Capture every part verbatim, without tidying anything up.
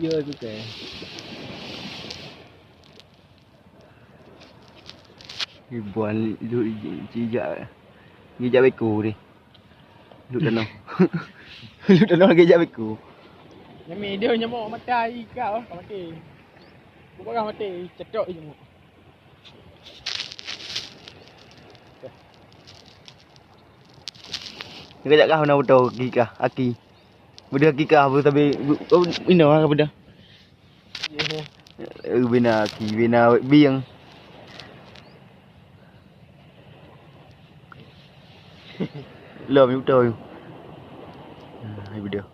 Yo, tu kan. Ribuan lu-, ijak, ijak beko deh. Lu tanoh. Lu tanoh lagi ijak beko. Nyami dia nyamuk mata ai ka, oh, ka mati. Bukan mati, cetok nyamuk. Ngejak kah na beutôi aki kah, aki. Beudeuh aki kah, beudeuh sabe, oh, inoe ka beudeuh. Eh, bina aki, bina bieng. Lom beutôi. Nah, beudeuh.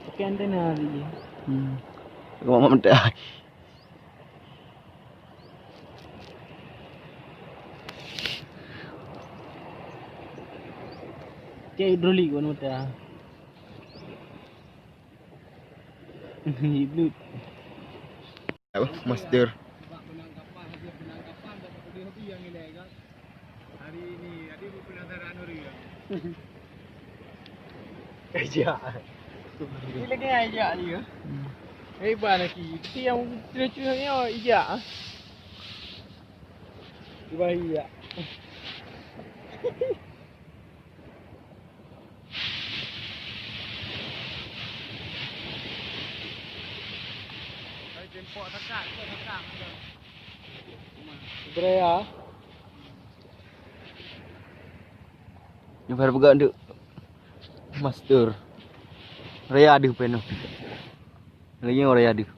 Pakai antena tadi. Hmm. Mak mantap. Cek hidrolik wan mata. Iblut. Apa? Master. Hari ini, tadi penasaran orang. Ijak. Ini lagi ijak dia. Hmm. Hebat lagi. Tapi yang cerita-cerita ni, oh, ijak, ah. Tiba ijak. Jempol dekat, dekat. Beraya. Ni baru peugah untuk master. Raya deuh penoh. Lagi orang raya deuh.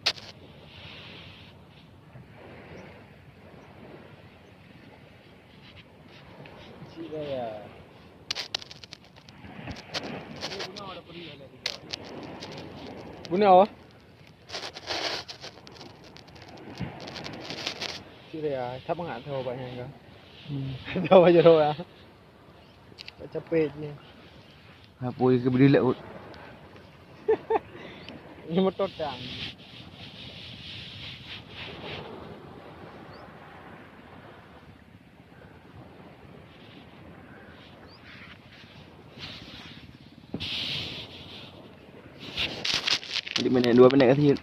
Guna apa? Cik Raya, tak bangat tahu banyak kan? Hmm. Tahu aja orang. Tak capek ni. Apa yang kebeli lek? Ni motor tang. Jadi minit dua minit kasih.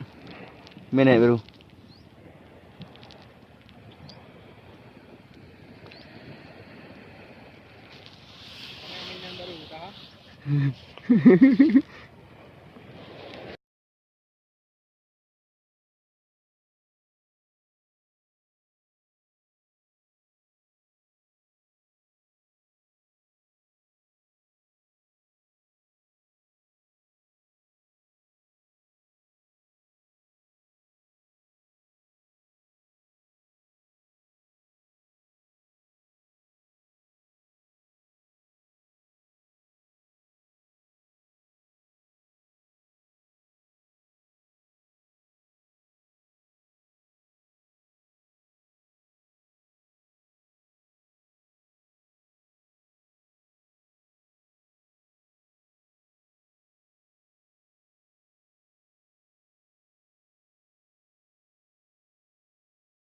Minit baru.